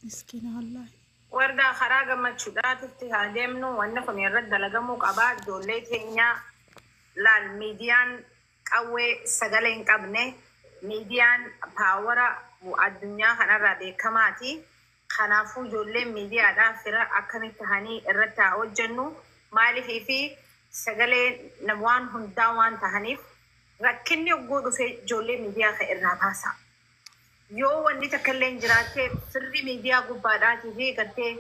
Miskiina wallaahi. Wardaa karaa gammachuudhaatitti haa deemnu. Wanni kun irratti dalagamuu qaba. Ijoollee keenya laal, miidiyaan qawwee sagalee hin qabne, miidiyaan power addunyaa kanarraa beekamaati. Kanaafuu ijoolleen miidiyaadhaa fira akkamitti tahanii irratti haa hojjennu. Maaliifii fi sagalee waan hundaa waan tahaniif, rakkinni yogguu dhufe ijoollee miidiyaa kan irraa baasa. Yoo wanni takka illee hin jiraatte, firri miidiyaa gubbaadhaatii fi gartee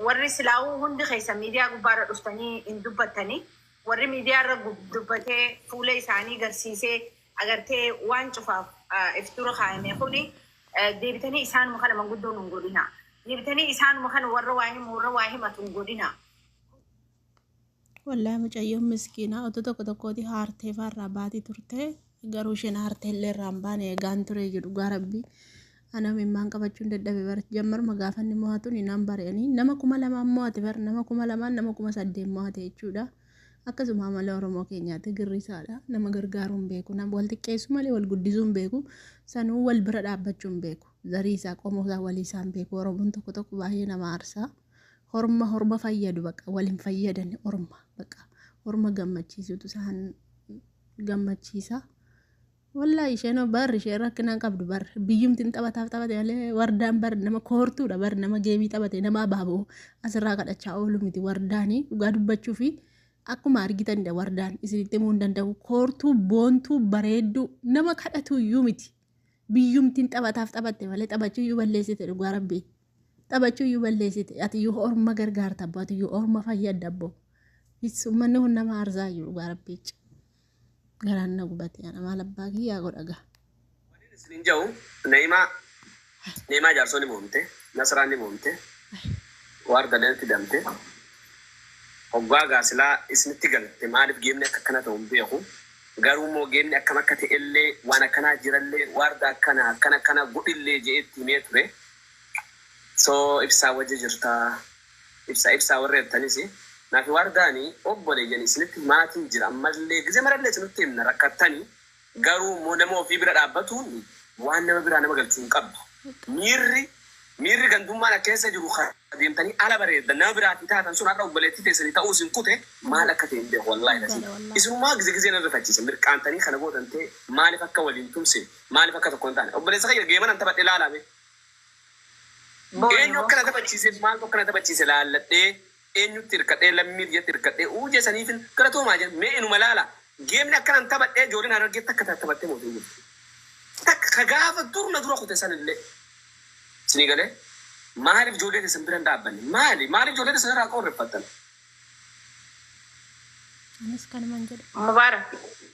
warri silaa'uu hundi keessa miidiyaa gubbaarra dhuftanii hin dubbattanii, warri miidiyaa irra dubbatee fuula isaanii garsiisee agartee waan cufaaf if dura kaayame kuni, deebitanii isaanuma kana manguddoo nun godhina. Deebitanii isaanuma kana warra waa himu, warra waa himatu hin godhina. Wallaahi mucayyoon miskiinaa otoo tokko tokkooti haartee faarraa baatii turte, garuu isheen haartee illee irraa hin baane eegaan ture jedhu. Dhugaa rabbii ana imimmaan qabachuun dadhabe. Bar jammaruma gaafa inni mo'atuun nan bari'anii nama 2000 mo'ate, bar nama 2000n nama 8000 mo'ate jechuudha. Akkasuma amala Oromoo keenyaatti girrisaadha. Nama gargaaruu hin beeku. Nama wal xiqqeessu malee wal guddisuu hin beeku. Sanuu wal bira dhaabbachuu hin beeku. Zarii isaa, qomoo isaa, walii isaa hin beeku. Oromoon tokko tokko baay'ee nama aarsaa. Horma horma fayyadu baqa wal hin fayyadan. Orma baqa horma gammachiisutu isaan gammachiisa. Wallaahi isheen bar isheen rakkina hin qabdu, bar biyyumti hin taphataaf taphate malee. Wardaan bar nama koortuudha, bar nama game taphate, nama abaaboo asirraa kadhachaa oolu miti wardaanii. Dhugaa dubbachuu fi akkuma argitanidha, wardaan isinitti himuu hin danda'u. Koortuu, boontuu, bareedduu, nama kadhatu iyyuu miti. Biyyumtiin taphataaf taphatte malee taphachuu iyyuu balleessite. Dhugaa rabbii taphachuu iyyuu balleessite. Ati iyyuu orma gargaarta abbo, ati iyyuu orma fayyadda abbo. Uummanni kun nama aarsaa iyyuu. Dhugaa rabbii garaan na gubate. Ana maal abbaa kiyyaa godha gaa. Isinin jedhu, Neemaa, Neemaa Jaarsoo ni moomte, Nasraan ni moomte, Waardaleen fidamte. Hoggaa gaasilaa isinitti galte, maaliif geemni akka akkana ta'u hin beeku. Garuu immoo geemni akkam akka ta'ellee, waan akkanaa jirallee, waarda akkana akkana akkana godhillee je'etti himee ture. So ibsaa wajji jirtaa. Ibsaa, ibsaa warra jettanis naafi waardaani obboleeyyan isinitti himaatiin jira. Ammallee gizee marallee isinitti himna, rakkattanii garuu immoo nama ofii bira dhaabbatuun waan nama biraa nama galchuu hin qabdu. Miirri gandummaan akka keessa jiru deemtanii ala bareeddan nama biraatii taatan sun har'a obboleettii teessanii ta'uu isin kute maal akka ta'e hin beeku wallaahi nasiib. Isinumaa gize gizeen irra rifachiisa mirqaantanii kana gootan ta'e, maaliif akka waliin tumsine, maaliif akka tokko hin taane? Obboleessa kiyya geeman an taphadhe ilaalame. Eenyu akkana taphachiise, maaltu akkana taphachiise laalladhee, eenyutti hirkadhee, lammii biyyatti hirkadhee uujee saniifin galatoomaa jedhe. Mee inuma laala, geemni akkanan taphadhee ijoolleen Harargeetti akka taphattee mootii jirti. Takka ka gaafa dur na dura kute sanillee. Isinii galee, maaliif ijoollee teessan bira hin dhaabbanne? Maali? Maaliif ijoollee teessan irraa qorreeffattan? Anis kanuman jedha. Mubaarak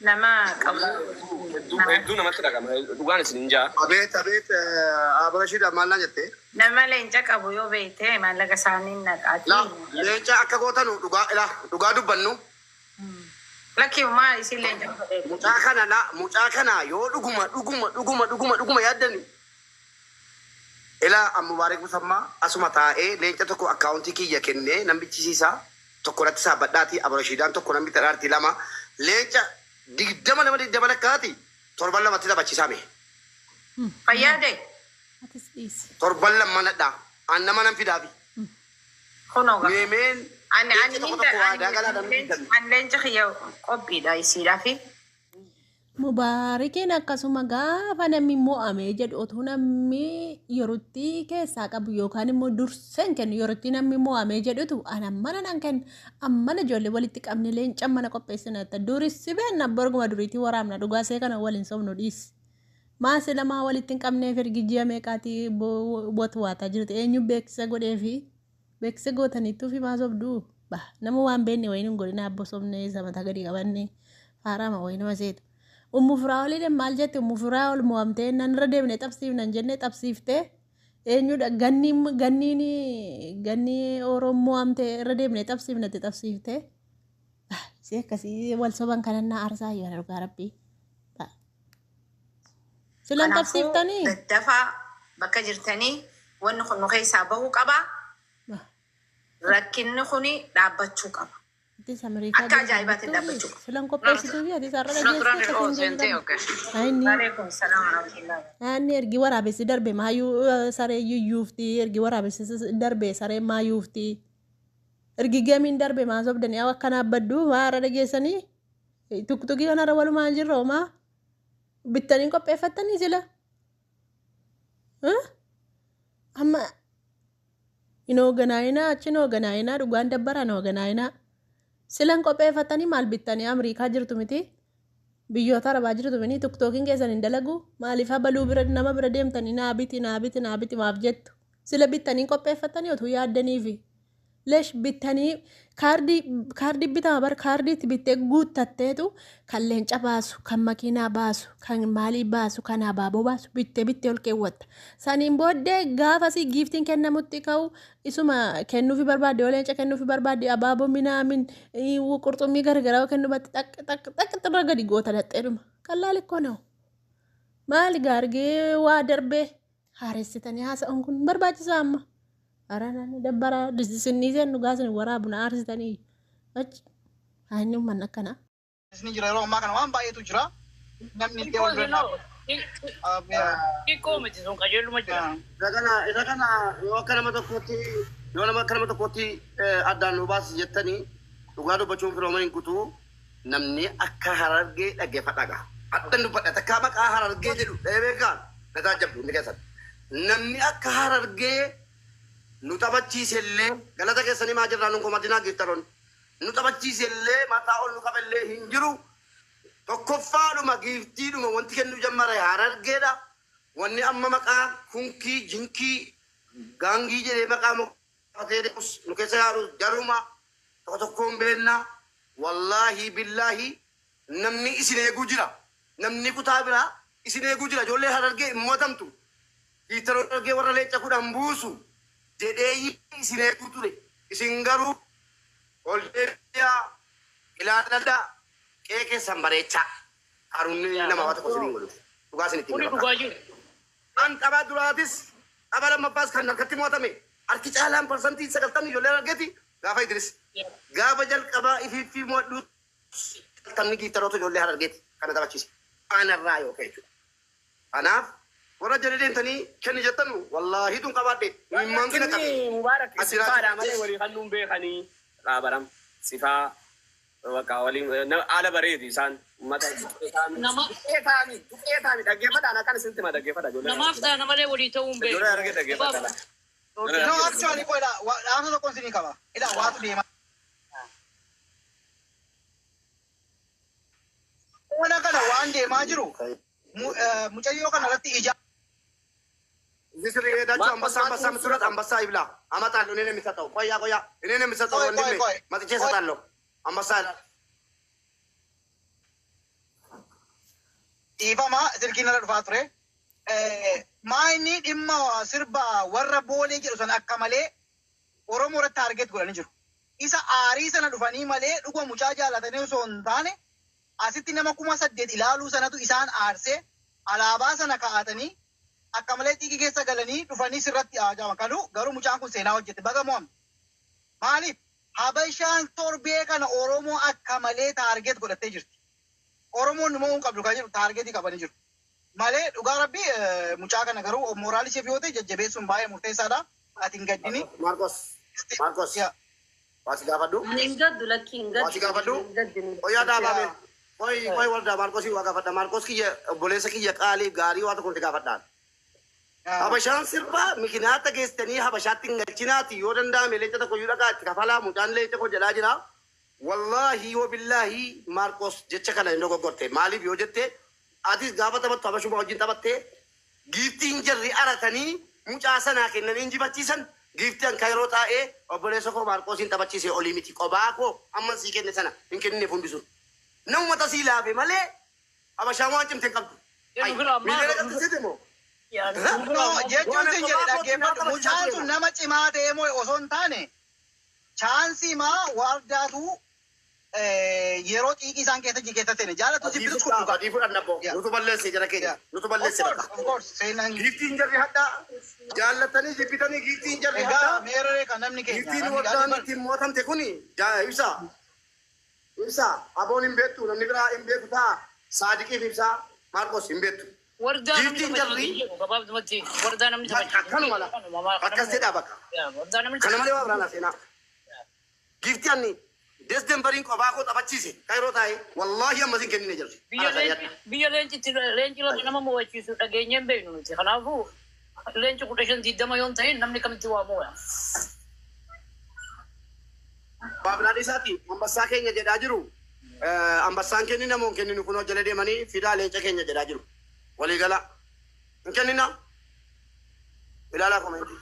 nama qabu. Hedduu hedduu namatti dhagama. Dhugaan isin hin jaa. Abeet, abeet, Abarashiidha, maal naan jette? Nama leenca qabu yoo beekte maallaqa isaanii naqaati. La leenca akka gootanu, dhugaa ila dhugaa dubbannu. Lakki, maa isin leenca fedheeti. Mucaa kana, la mucaa kana yoo dhuguma dhuguma dhuguma dhuguma dhuguma yaaddani, ila Mubaarik Musammaa asuma taa'ee leenca tokko akkaawuntii kiyya kennee nan bichisiisa. Tokko natti saabbadhaati, Abarashiidhaan tokko nan bitadhaarti, lama leenca 20, nama 20 lakkaati torban lamatti taphachiisame. Fayyaade. Atis dhiisi. Torban lama nadha an nama nan fidaafi. Kunoo gaa. Meemeen Ani leenca ani tokko tokko waadaa galaa namni bitan. Ani leenca kiyya qophiidha isiidhaafi. Mubaarikiin akkasuma gaafa namni mo'ame jedhu, otoo namni yerootti keessaa qabu yookaan immoo dursee hin kennu, yerootti namni mo'ame jedhutu ana mana nan kenna, ammana ijoollee walitti qabne leenca mana qopheessina jetta. Durissi beenna, borguma duriitii waraabna. Dhugaa see kana waliin sobnu dhiisi. Maasi lamaa walitti hin qabneef ergi ji'a meeqaatii watwaataa jirti? Eenyu beeksisa godheefi? Beeksisa gootaniittuu fi maa sobduu? Bah, nama waan beekne wayiin hin godhina abbo. Sobnee isa mataa gadi qabanne faaraama wayii nama seetu. Ummu Firaa'oliin maal jette? Ummu Firaa'ol mo'amtee nan irra deemne xabsiifnan jenne, xabsiiftee eenyudha? Ganniin, ganniin, gannii Oromoo mo'amtee irra deemne xabsiifnatti xabsiiftee. Si akkasii wal soban kanan na aarsaa yoo dhugaa rabbii. Silan Kanaafuu xabsiiftanii? daddafaa bakka jirtanii wanni kun nu keessaa bahuu qaba. Rakkinni kun dhaabbachuu qaba. Atis Ameerikaa Akka ajaa'ibaatti dhaabbachuu. Silan qopheessituu fi atis har'a Nasraan dhageessee oo akkasiin seentee deebitan. okay. Inni Waalaikum salaam warahmatullahi. Inni ergi waraabessi darbe maayuu saree yuyyuufti ergi waraabessi darbe saree maayuufti ergi gamiin darbe maa sobdanii akkana abbaddu maa har'a dhageessanii tuktukii kanarra walumaan jirra homaa bittanii qopheeffattanii sila. Amma inoo ganaayinaa achi inoo ganaayinaa dhugaan dabbaraa inoo ganaayinaa silan qopheeffattanii maal bittanii Amriikaa jirtu miti. Biyyoota arabaa jirtu miti tuktookiin keessan hin dalagu maaliif habaluu bira nama bira deemtanii naa biti naa biti naa biti maaf jettu sila bittanii qopheeffattanii otuu yaaddaniifi leesh bittanii kaardii kaardii bitama bar kaardiitti bittee guuttatteetu kan leenca baasu kan makiinaa baasu kan maalii baasu kan abaaboo baasu bittee bittee ol keewwatta saniin booddee gaafasii giiftiin kennamutti ka'u isuma kennuufi barbaadde yoo leenca kennuufi barbaadde abaaboo minaamin qurxummii garagaraa yoo kennu batte xaq xaq xaq xirra gadi goota dhaxxeedhuma qallaal ikkoo na'u maali gaargee waa darbee haaressitanii haasa'uun kun barbaachisaa amma. Ara nani dabbara sinniiseen dhugaa sin waraabu na aarsitanii achi inni uummanni akkana. Isni jira yeroo ammaa kana waan baay'eetu jira. Namni illee wal bira Xiqqoo miti sun qajeeluma jira. Isa kana yoo akka nama tokkotti yoo nama akka nama tokkotti addaan nu baasi jettanii dhugaa dubbachuun firooma hin kutuu namni akka Harargee dhaggeeffadha gaa. Addan dubbadha takkaa maqaa Harargee jedhu beekaa na taajjabdu hundi keessan. Namni akka Harargee nu taphachiisellee galata keessanii maa jirraa nun komatinaa giiftaroon nu taphachiisellee mataa ol nu qabellee hin jiru. Tokkoffaadhuma giiftiidhuma wanti kennu jammare Harargeedha. Wanni amma maqaa kunkii jinkii gaangii jedhee maqaa moqatee deemus nu keessa yaaru jaruma tokko tokkoon beennaa. Wallaahi billaahi namni isin eeguu jira. Namni kutaa biraa isin eeguu jira. Ijoollee Harargee hin mo'atamtu. Giiftaroon Harargee warra leenca kudhan buusu jedhee isin eeguu ture. Isin garuu ol deebi'aa ilaaladhaa qe'ee keessan bareechaa. Haruunni nama waa tokko isin godhu. Dhugaa isin ittiin Kuni dhugaa jiru. An tapha duraatis tapha lammaffaas kan harkatti mo'atame harki caalaan 90% ijoollee Harargeeti gaafa Idris. Gaafa jalqabaa ifiiffii mo'adhu 90 giiftaroota ijoollee Harargeeti kana taphachiise. Aanarraa yoo ka'e jechuudha. Kanaaf warra jala deemtanii kenni jettanu wallaahi tun qabaadhe imimmaan kana qabe. Inni Mubaarak As jiraatu. sifaadha malee walii kan nuun beekanii dhaabaram sifaa bakka waliin haala bareedu isaan uummata tuqee taami dhaggeeffadhaan akkan isinitti hima dhaggeeffadha ijoollee. Namaaf taana malee walii ta'uu hin Ijoollee Harargee dhaggeeffadha. No, actually, qoy dhaamsa tokkoon isinii qaba. Ilaa waatu deema. Ona kana waan deemaa jiru mucayyoo kana irratti ija Sirrii ሄዳችሁ አንበሳ አንበሳ የምትሉት አንበሳ ይብላ። አመጣለሁ እኔ ነው የሚሰጠው። ቆያ ቆያ እኔ ነው የሚሰጠው። ቆይ፣ ቆይ፣ ወንድሜ ቆይ። መጥቼ እሰጣለሁ። አንበሳ dhiifama silkiin irra dhufaa ture. Maa inni dhimma sirba warra boolee jedhu sana akka malee Oromoo irratti taargeet godhanii jiru. Isa aarii sana dhufanii malee dhuguma mucaa jaalatanii osoo hin taane asitti nama 8,000 ilaaluu sanatu isaan aarsee alaabaa sana kaa'atanii akka malee xiiqii keessa galanii dhufanii sirratti haajama. Kanuu garuu mucaan kun seenaa hojjete baga mo'amte. Maaliif Habashaan torbee kana Oromoo akka malee taargeet godhattee jirti. Oromoon nu mo'uu hin qabdu kan jedhu taargeetii qabanii jiru. Malee dhugaa rabbii mucaa kana garuu mooraalii isheef yoo ta'e jajjabeessuun baay'ee murteessaadha. Ati hin gaddini. Maarkos Maarkos Yaa. waasi gaafadhu Hin gaddu lakki hin gaddu. waasi gaafadhu Hin gaddinu. qoyyaa dhaabaame qoy qoy warda Maarkosii waa gaafadha Maarkos kiyya obboleessa kiyya qaalii gaarii waa tokko gaafadhaan. Habashaan sirbaa mikinaata geessitanii Habashaatti hin galchinaati yoo danda'ame leenca tokko iyyuu dhaqaa itti kafalaa mucaan leenca koo jedhaa jira. Wallaahi yoo billaahi Maarkos jecha kana hin dogoggorte maaliif yoo jette atis gaafa taphattu Habashuma wajjin taphattee giiftiin jarri aratanii mucaa sanaa kennanii injifachiisan giiftii an kayroo taa'ee obboleessa koo Maarkosiin taphachiise olii miti qobaa koo amma sii kenne sana hin kennineef hundi sun. Namuma tasii laafe malee Habashaan waan cimte hin qabdu. Inni bira ammaa- Miileera qabsiisete moo? No, jechuun sin jedhe dhaggeeffadhu. Mucaan sun nama cimaa ta'e moo osoo hin taane chaansii maa wardaatu yeroo xiiqii isaan keessa jiru keessa seene jaalatu jibbitus kun dhugaa. Adii fudhanna boo. Yeah. Nutu balleesse jara keenya. Nutu balleesse Of bakka. course, of course. Seenaan Giiftiin jarri hadhaa jaallatanii jibbitanii giiftiin jarri egaa hadhaa meerree kan namni keenya. giiftiin Namni wardaan gaarii ittiin mo'atamte kuni ibsa. Ibsaa aboon hin beektu, namni biraa hin beeku ta'a. Saadiqiif ibsaa Maarqos hin beektu. Wardaa namni Giiftiin jarri taphachiisu gabaabdumatti wardaa namni taphachiisu. Akkanuma la. Akkas jedhaa bakka. Wardaa namni Kana malee waa biraan seenaa. Giiftii anni desdembariin qophaa koo taphachiise kan yeroo taa'e wallaahi ammas hin kennine jirti. Biyya leenci biyya leencitti leenci lama nama mo'achiisu dhageenyee hin beeknu nuti. Kanaafuu leenci 15 20 yoo hin ta'in namni kamitti waa mo'a. Waa biraan isaati ambassaa keenya jedhaa jiru. Ambassaan kennina moo hin kenninu kunoo jala deemanii fidaa leenca keenya jedhaa jiru. Waliigala. Hin kennina. Ilaalaa komentii.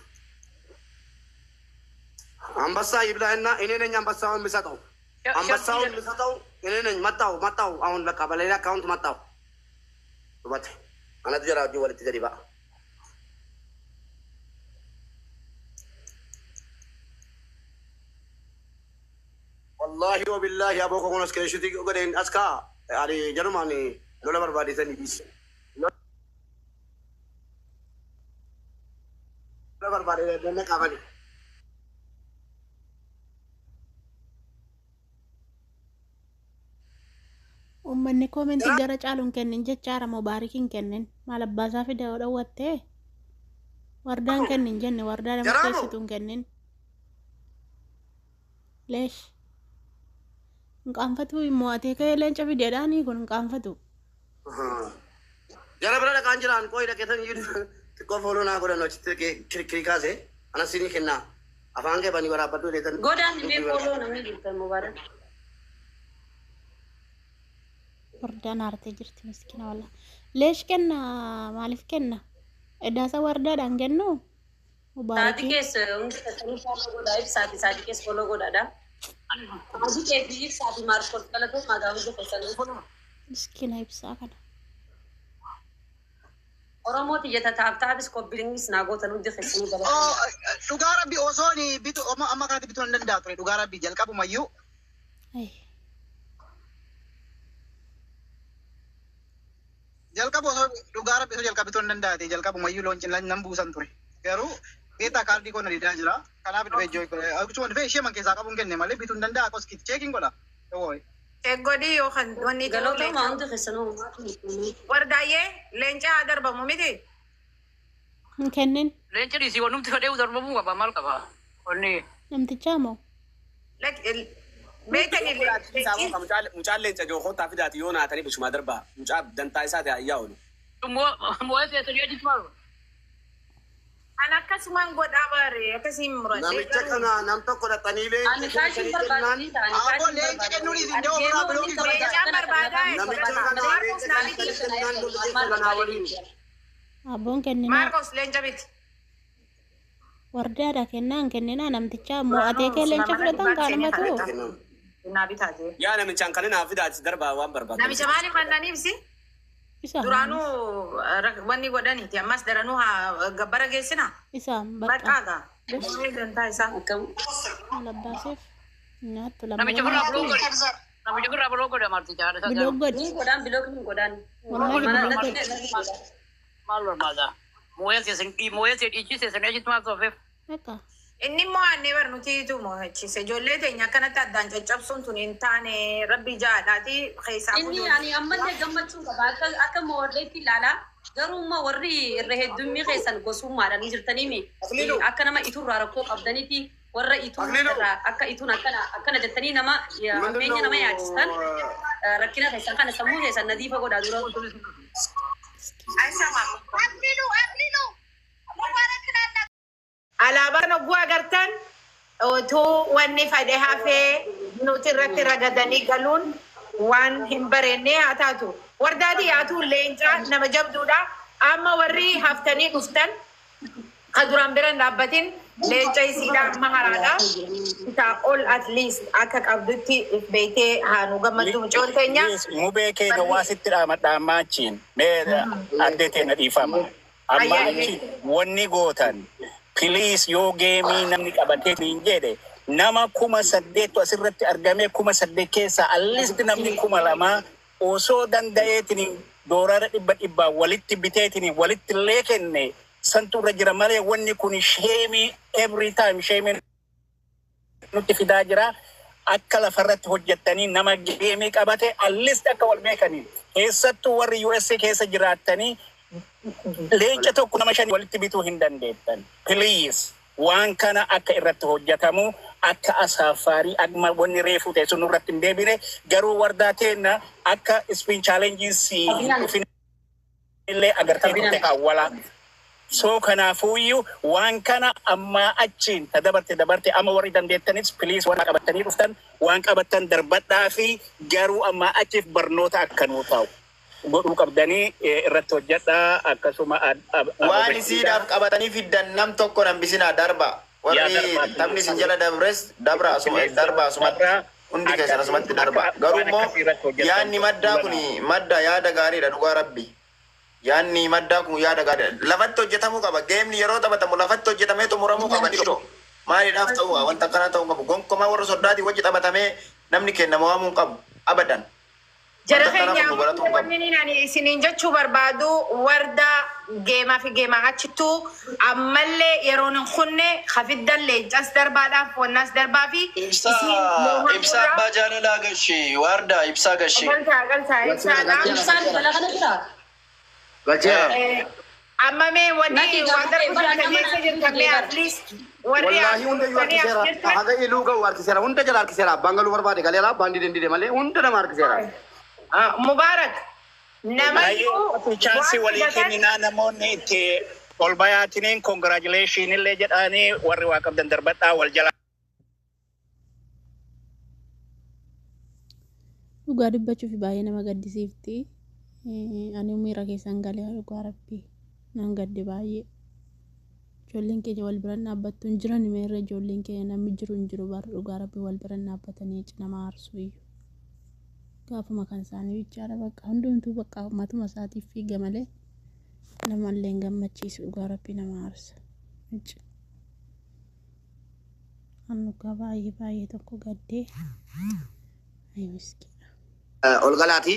አንበሳ ይብላህና እኔ ነኝ አንበሳውን የምሰጠው። አንበሳውን የምሰጠው እኔ ነኝ። መጣሁ መጣሁ። አሁን በቃ በሌላ account መጣሁ። ዱበት አነት ጀራ ወልቲ ገዲባ ወላሂ ወቢላሂ አቦ ኮኮን እስከሽቲ ጎደን አስካ አሪ ጀሩማኒ ሎላ በርባዴተኒ ዲስ ሎላ በርባዴ ደነቃበኒ። Uummanni koomentii gara caalu hin kennin jechaara. Mubaarik hin kennin, maal abbaasaa fide yoo dhowwattee wardaan kennin jenne wardaa nama Jaraamu. keessattuu hin kennin. Leesh hin qaanfatu, mo'atee ka'ee leenca fideedhaanii kun hin qaanfatu. Jara bira dhaqaan jiraan qoy dhaqeetan xiqqoo follow naa godhan achitti kirkirii kaase anas sinii kennaa afaan kee banii waraabbadhu jedheetan. Godaan mee follow namni jirtan Mubaarak. Wardaan aartee jirti, miskina walla. Leesh kenna, maaliif kenna? Eddaasa wardaadhaan kennu Saati Mubaarikii. Keessa hundi keessanii follow godhaa, ibsaati saati keessa follow godhaadha. Saati keessa ibsaati Maarkos galatoo magaa hundi keessanii. Miskina ibsaa kana. Oromoo tiyyata tap tapis copy linkis naa gootan hundi keessanii galatoo. Dhugaa rabbi osoo ni bitu amma kanatti bituu hin danda'a ture, dhugaa rabbi jalqabumayyuu. Ay. Jalqabu osoo dhugaa rabbi osoo jalqabu bituu hin danda'ate jalqabumayyuu loon nan buusan ture. Garuu beektaa kaardii koo na didaa jira. Kanaaf dhufee ijoo akkasuma dhufee ishee man keessaa qabuun kenne malee bituu hin danda'a koskitti check godha. Don't worry. Godhii yookaan wanni Galatoo maa hundi keessanuu. Wardaayyee leenca haa darbamu miti. Hin kennin. Leenca dhiisii wanumti fedhee darbamuu qaba, maal qaba? Wanni Namtichaa moo? Beekani leenci. Mucaan leenca jookottaa fidaati yoo naatanii bishumaa darbaa mucaa dantaa isaa ta'e ayyaa oolu. Mo'ee teessanii achitti maal? An akkasumaan godhaa bare akkasiin muradhee. Namicha kana nam tokko dhaqanii Ani leenca kaashin kennanii kennaan barbaadanii ta'anii Abbo leenca kennuun isin deemu biraa block godhata. Leencaan barbaadaa. Namicha kana Maarkos leenca naa miti. kennanii kennaan lolli kanaa waliin. Abboon kenninaa. Maarkos leenca miti. Wardaadha kennaa, hin kenninaa namtichaa mo'atee kee leenca fudhatan kaanumatu. Naa bitaate. Yaa namichaan kan naaf fidaati darbaa waan barbaadu. Namicha maaliif kannaniif si? Isa Duraanuu wanni godhaniiti ammas daranuu haa gabbara geessina. isa bakka Baqqaagaa. Dantaa isaa. Maal abbaaseef nyaattu lama. Namicha birraa block godhe. Namicha birraa block godhe marticha haadha isaa. Block godhi. Ni godhaan block ni godhaan. Wallahi block godhi. Maal barbaada? Moo'ee teessan moo'ee dhiichii teessanii achitti maal toofeef? Bakka. Inni immoo annee bar nutiitu mo'achiise. Ijoollee teenya akkanatti addaan caccabsuun tun hin taane, rabbi jaadhaati keessaa. Inni ani ammallee gammachuu qaba. Akka mo'alleetti ilaalaa. Garuu immoo warri irra heddummi keessan gosummaadhaan jirtanii mi Aklilu. akka nama iturraa rakkoo qabdaniiti warra ituu Aklilu. irraa akka ituun akkana jettanii nama hammeenya nama yaachistan, rakkina keessan kana sammuu keessan nadiifa godhaa dura. Aklilu, Aklilu, Alaabaan hogguu agartan utuu wanni fedhe hafee nuti irratti ragadanii galuun waan hin bareenne haa taatu. Wardaati yaatu leencaa nama jabduudha. Amma warri haftanii dhuftan ka duraan bira hin dhaabbatin leenca isiidha amma haraadha. Isaa ol at least akka qabdutti if beektee haa nu gammaddu mucoon teenya. Mubee keenya waa sitti dhaamadha amma achiin mee addee teenya dhiifama. Amma achi wanni gootan, please, yoo game namni qabatee hin jedhe nama 8,000tu asirratti argamee, 8,000 keessaa at least namni 2,000 osoo danda'eetiin doorara dhibba dhibbaa walitti biteetiin walitti illee kenne santu irra jira malee wanni kun shame, every time shame nutti fidaa jira. Akka lafarratti hojjettanii nama game qabate at least akka wal beekanii, keessattuu warri USA keessa jiraattanii leenca tokko nama shanii walitti bituu hin dandeettan. Please, waan kana akka irratti hojjetamu, akka asaaffaarii amma wanni reefuu ta'e sun nurratti hin deebine. Garuu wardaa teenna akka spin challenge si hin dhufin illee agartee turte kaawwala. So kanaafuyyuu waan kana ammaa achiin ta dabarte dabarte, amma warri dandeettanis please waan qabattanii dhuftan, waan qabattan darbadhaa fi garuu ammaa achiif barnoota akkanuu ta'u godhuu qabdanii irratti hojjedhaa akkasuma. Waan isiidhaaf qabatanii fiddan nam tokko nambisinaa, darba. Warri taphni isin jala dabres dabra, asuma darba, asumatti hundi keessan asumatti darba. Garuu immoo yaadni maddaa kun madda yaada gaariidha, dhugaa rabbi. Yaadni maddaa kun yaada gaariidha. Lafatti hojjetamuu qaba. Gameni yeroo taphatamu lafatti hojjetamee xumuramuu qaba. Dhiroo maaliidhaaf ta'u wanta akkanaa ta'uu qabu. Gonkumaa warra soddaatii wajji taphatamee namni kennamu waamuu hin qabu. Abadan. Jara Wanta akkanaa keenya, kun nu baratuu hin qabu. Wanni ani isiniin jechuu barbaadu, warda gameaa fi gameaa achittuu ammallee yeroon hin kunne kafiddan leencas darbaadhaaf wannaas darbaa fi Ibsaa, ibsaa abbaa jaalalaa gashi, waardaa ibsaa gashi. Galtaa, galtaa, ibsaadha. Ibsaan balaa kana jira. Galcheera. Amma mee wanni Naki waan gaafate darbu bara jirtan nama keessa jirtan mee at least warri Wallaahi hunda iyyuu as harkiseera. jirtan. Haga iluu ga'u harkiseera. Hunda jala harkiseera. Abbaan galuu barbaade galeera. Abbaan dide dide malee hunda nama harkiseera. Mubarak namayyuu Chance waan walii fidatan kenninaa, namoonni itti ol bayaatiniin congratulation illee jedhanii warri waa qabdan darbadhaa wal jala. Dhugaa dubbachuuf baay'ee nama gaddisiifti. Ani miira keessan galee, dhugaa rabbii nan gadde baay'ee. Ijoolleen keenya wal biran dhaabbattu hin jiran meerre, ijoolleen keenya namni jiru hin jiru bara, dhugaa rabbii wal biran dhaabbatanii nama aarsu iyyuu. Gaafuma kan isaanii bichaadha, bakka hundumtuu bakka matuma isaatiif fiiga malee namallee hin gammachiisu, dhugaa rabbii nama aarsa. Icci. An dhugaa baay'ee baay'ee tokko gaddee. Ay miskiina. Ol galaati.